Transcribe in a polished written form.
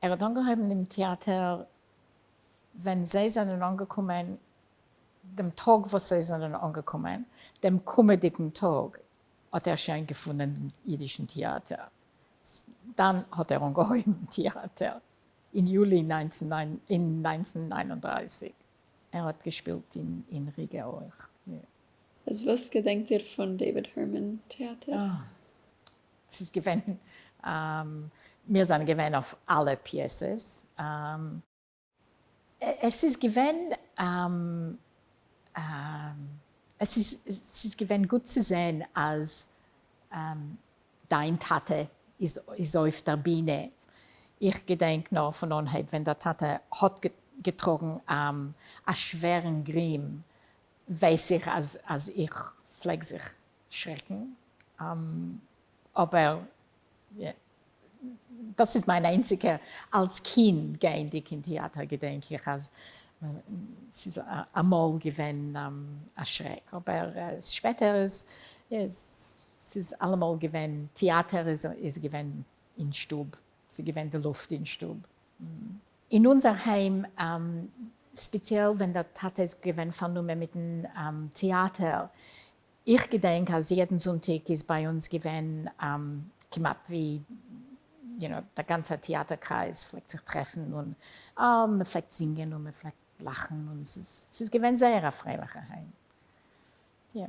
ער האט אנגעהויבן דעם טעאטער ווען זיי זענען אנגעקומען, דעם טאג וואס זיי זענען אנגעקומען, דעם קומעדיגן טאג האט ער שוין געפונען דעם אידישן טעאטער. דאן האט ער אנגעהויבן טעאטער אין יולי 1939. ער האט געשפילט אין ריגע אויך. איז וואס געדענקט איר פון דעיוויד הערמאן טעאטער? ס'איז געווען, מיר זענען געווען אויף אלע פיעסעס. עס איז געווען, עס איז געווען גוט צו זען אז דיין טאטע איז אויף דער בינע. איך געדענק נאר פון אנהייב ווען דער טאטע האט געטראגן א שווערן גרים, ווייס איך אז איך פלעג זיך שרעקן, אבער דאס איז מיין איינציגע, אלס קינד גייענדיג אין טעאטער געדענק איך אז ס'איז אמאל געווען א שרעק, אבער שפעטער איז ס'איז אלעמאל געווען, טעאטער איז געווען אין שטוב, ס'איז געווען די לופט אין שטוב. אין אונזער היים, ספעציעל ווען דער טאטע איז געווען פארנומען מיטן טעאטער, איך געדענק אז יעדן זונטאג איז ביי אונז געווען כמעט ווי you know דער גאנצער טעאטער קרייז פלעגט זיך טרעפן און מען פלעגט זינגען און מען פלעגט לאכן און ס'איז געווען זייער א פרייליכע היים. יא.